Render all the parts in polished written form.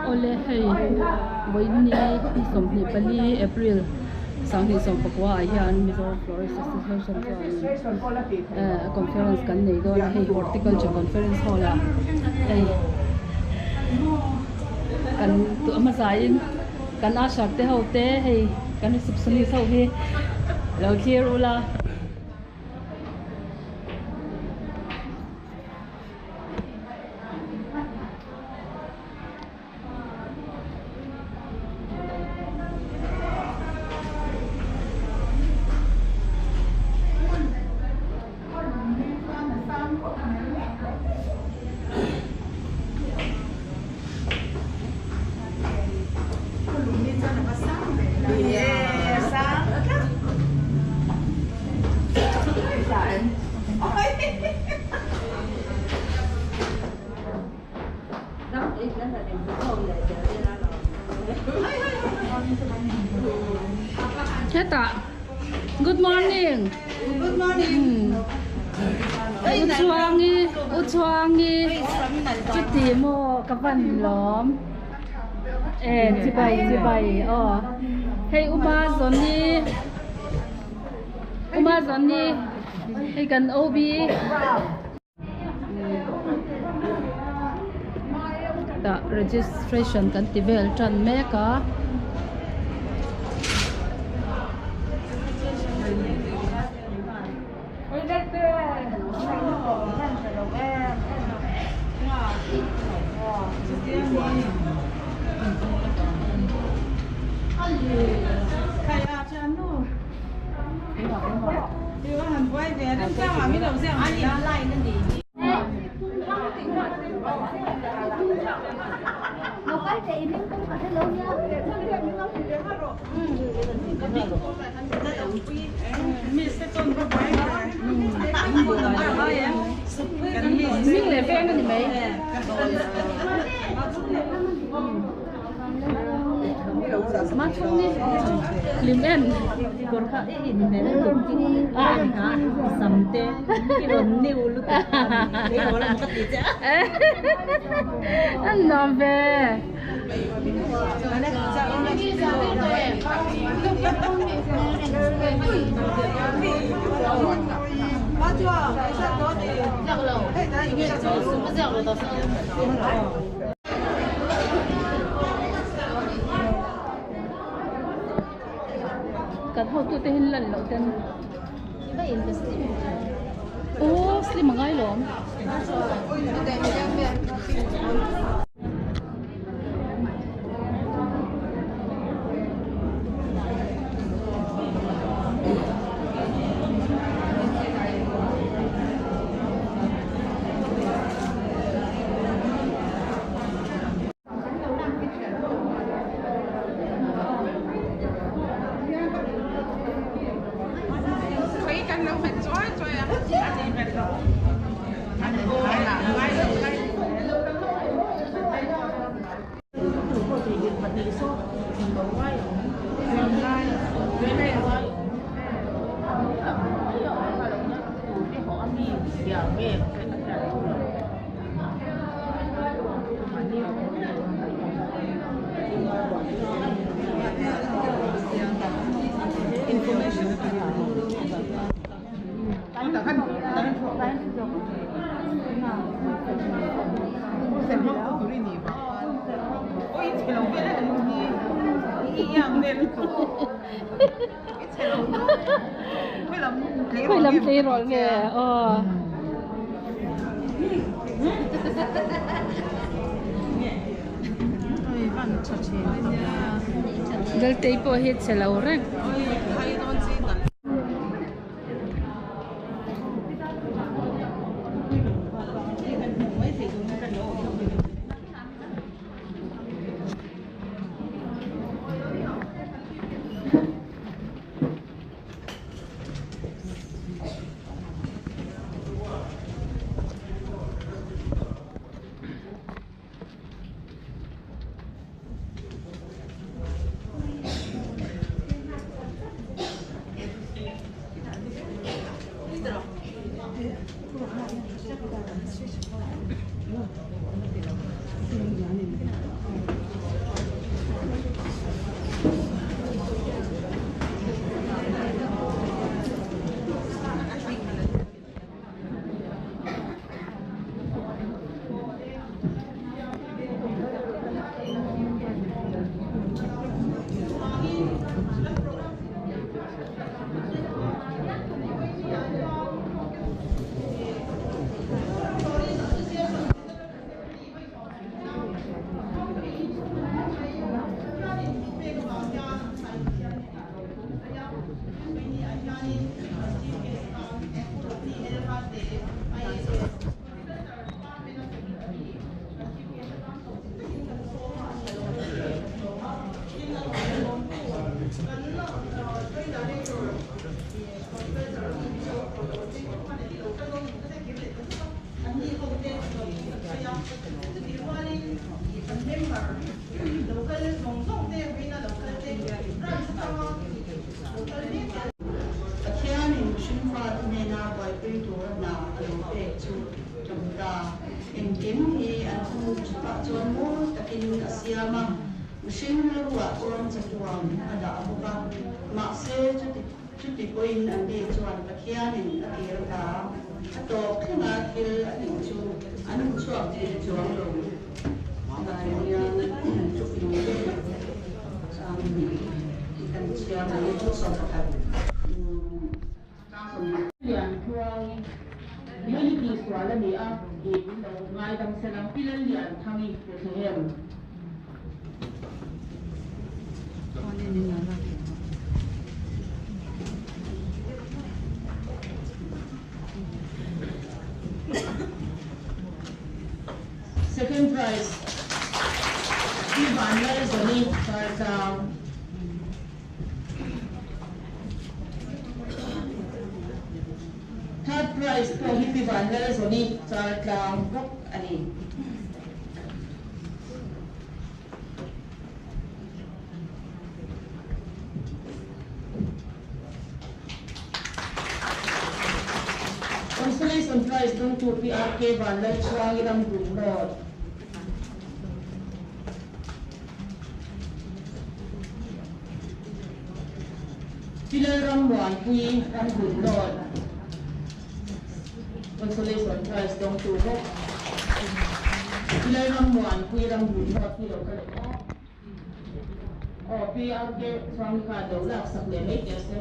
Awle hei vawiini 24 April 2019 ah hian Mizo Florist Association chuan conference kan nei dawn a hei horticulture conference hall ah hei kan a hmasa in kan usher te ho te hei kan receptionist ho hi lo thlir ula. Hetah good morning Good morning U Chuangi U Chuangi chuti maw ka van lawm e chibai chibai aw hei Uma Zawni Uma Zawni hei kan OB. Tah registration kan ti vel tan mek a. Hming leh veng a ni mai. Hlim em kawr kha i in hmel lutuk a sam te i rawn new lutuk a ka ti che a an nuam ve Kan hotute hi lan loh ten Aw slim a ngai lawm. Khawi lam tleirawl nge aw. Laltei pawh hi chhe lo reng. Member lo kal zawng zawng te vawiina lo kal te branch atanga lo kal mek te. Pathianin mihring fate hnena buaipui tura hna a lo pek chu tum ta. Engkim hi an hmu thupah chuan mawi takin a siam a, mihring rilruah chuan chatuan a dah bawk a. Mahse, chuti chuti pawhin anni chuan Pathianin a tir ta. A tawp thlenga thil a tih chu an hmu chhuak thei chuang lo. Lai hian thupui kan chhiar mai chu 11. Lian Tluangi, Hei hi tihsual a ni a, tih min lo ngaidam se lang Pi Lallianthangi Bethlehem. Second prize, Pi Vanlalzawni Tartlang. Third prize pawh hi Pi Vanlalzawni Chaltlang bawk a ni. Consolation prize dawngtu Pi RK Vanlalchhuangi Ramhlun Road. Pi Lalrammuanpui Ramhlun Road. Consolation prize dawngtu bawk. Pi Lalrammuanpui Ramhlun Road hi lo kal em aw? Aw Pi RK Chhuangi khan lo laksak leh mai teh se.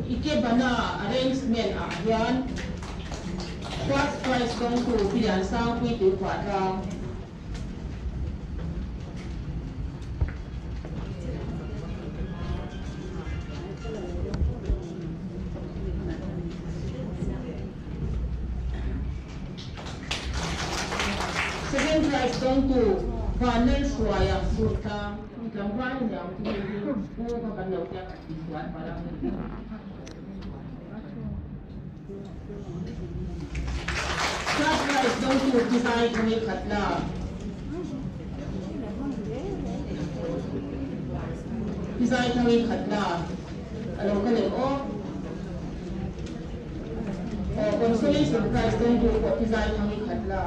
Ikebana arrangement ah hian first prize dawngtu Pi Liansangpui Tuikhuah tlang. Second prize dawngtu Vanlalhruaia Surtlang tlangval a ni ang chu hei hi pu kha kan lo tia kan tihsual palh a. Third prize dawngtu Pi Zai Thami Khatla. Pi Zai Thami Khatla a lo kal em aw? Aw, consolation prize dawngtu pawh Pi Zai Thami Khatla.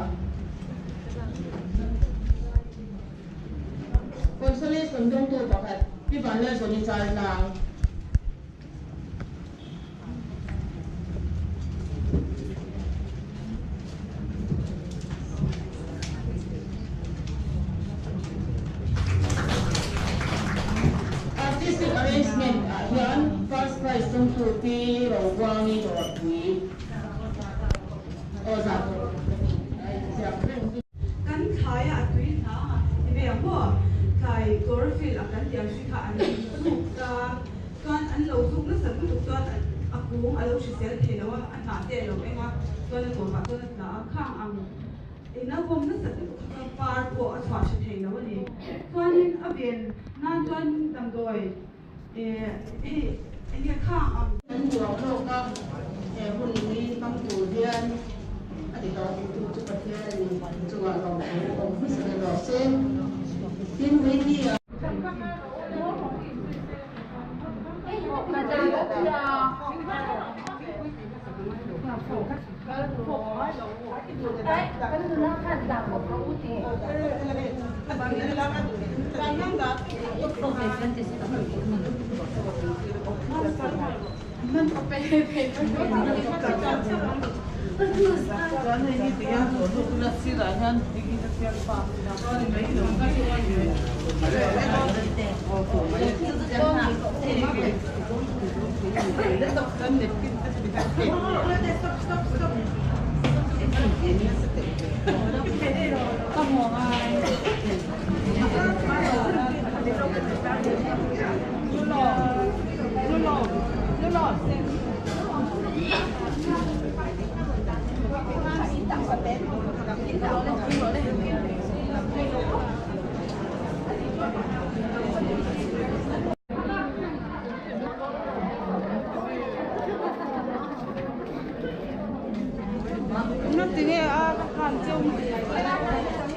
Consolation dawngtu pakhat Pi Vanlalzawni Chaltlang. Artistic arrangement ah hian first prize dawngtu Pi Robuangi Dawrpui aw zah ziak reng chu. Kan thlai a tui hnang a ti ve ang maw? Thlai chlorophyll a kan tih ang chi kha an zuk ta. Chuan an lo zuk nasat lutuk chuan a kung a lo hrisel thei lo a, a hnah te a lo eng a, chuan a tawpah chuan a tla a, khang ang ina vawm nasat lutuk kha chuan par pawh a chhuah hre thei lo a ni. Chuanin a ven nan chuan damdawi eh hei eng nge khang ang. Kan duang lawk a, he hun hi hmang tur hian a ti tawh tu chu Pathian a ni chungah lawmthu awm hmasa ber rawh se. Tin, Whitney-a. Na tinge a ka kan cheu.